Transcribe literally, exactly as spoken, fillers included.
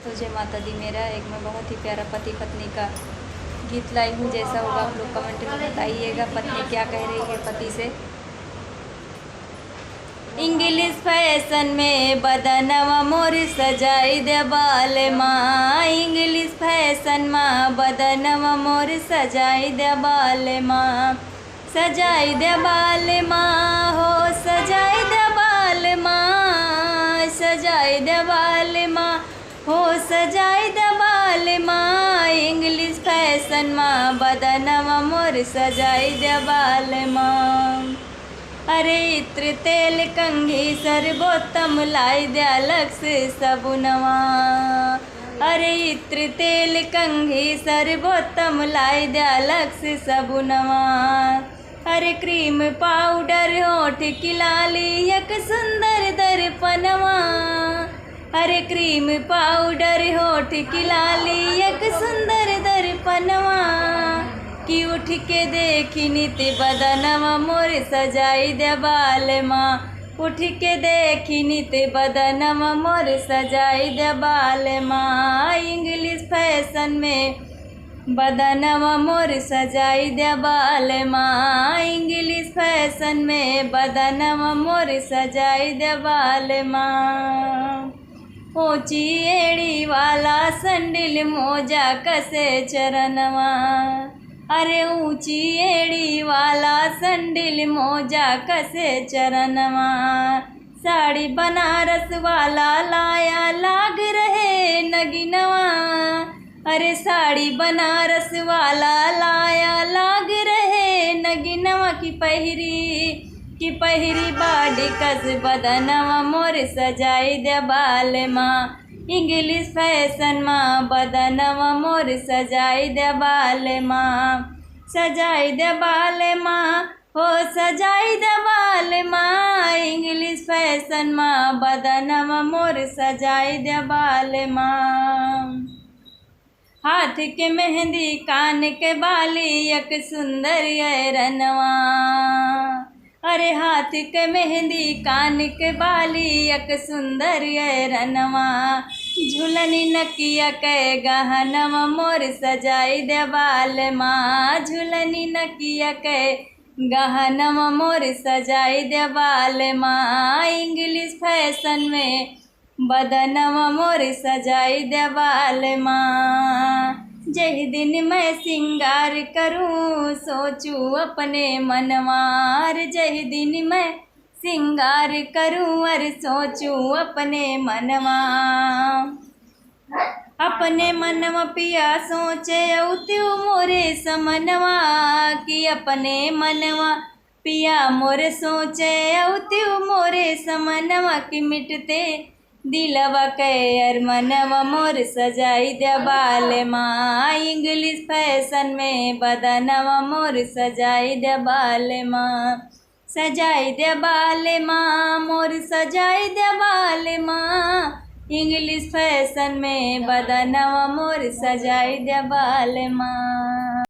तो जय माता दी, मेरा एक मैं बहुत ही प्यारा पति पत्नी का गीत लाई हूँ। जैसा होगा आप लोग कमेंट में बताइएगा, पत्नी क्या कह रही है पति से। इंग्लिश फैशन में बदनवा मोर सजाई दे बालमा, इंग्लिश फैशन में बदनवा मोर सजाई दे बालमा, सजाई दे बालमा, हो सजाई दे बालमा, सजाई दे बालमा, हो सजाई दे बालमा, इंग्लिश फैशन में बदनवा मोर सजाई दे बालमा। अरे इत्र तेल कंघी सर्वोत्तम लाई द्या लक्स सबुनवा। अरे इत्र तेल कंघी सर्वोत्तम लाई द्या लक्स सबुनवा। अरे क्रीम पाउडर होठ की लाली एक सुंदर दर्पणवा। अरे क्रीम पाउडर होठ की लाली एक सुंदर दर्पणवा। कि उठ के देखी नित बदनवा मोर सजाई दे बालमा, उठ के देखी नित बदनवा मोर सजाई दे बालमा। इंग्लिश फैशन में बदनवा मोर सजाई दे बालमा, इंग्लिश फैशन में बदनवा मोर सजाई दे बालमा। ऊंची एड़ी वाला संडिल मोजा कसे चरनवा। अरे ऊंची एड़ी वाला संडिल मोजा कसे चरनवा। साड़ी बनारस वाला लाया लाग रहे नगिनवा। अरे साड़ी बनारस वाला लाया लाग रहे नगिनवा। कि पहिरी, कि पहिरी बाडी कस बदनवा मोर सजाई दे बालमा। इंग्लिश फैशन मा बदनवा मोर सजाई दे बालमा, सजाई दे बालमा, हो सजाई दे बालमा। इंग्लिश फैशन मा बदनवा मोर सजाई दे बालमा। हाथ के मेहंदी, कान के बाली, एक सुंदर ऐरनवा। अरे हाथ के मेहंदी, कान के बाली, एक सुंदर ऐरनवा। झुलनी नकिया के गहनवा मोर सजाई दे बालमा। झुलनी नकिया के गहनवा मोर सजाई दे बालमा। इंग्लिश फैशन में बदनवा मोर सजाई दे बालमा। जहि दिन मैं सिंगार करूं, सोचूं अपने मनवा। अरे जहि दिन मैं सिंगार करूं, अरे सोचूं अपने मनवा। अपने मनवा पिया सोचे अउत्यू मोरे समनवा। कि अपने मनवा पिया मोर सोचे अउत्यू मोरे समनवा। कि मिटते दिलवा के अरमनवा मोर सजाई दे बालमा। इंग्लिश फैशन में बदनवा मोर सजाई दे बालमा। सजाई दे बालमा, मोर सजाई दे बालमा। इंग्लिश फैशन में बदनवा मोर सजाई दे बालमा।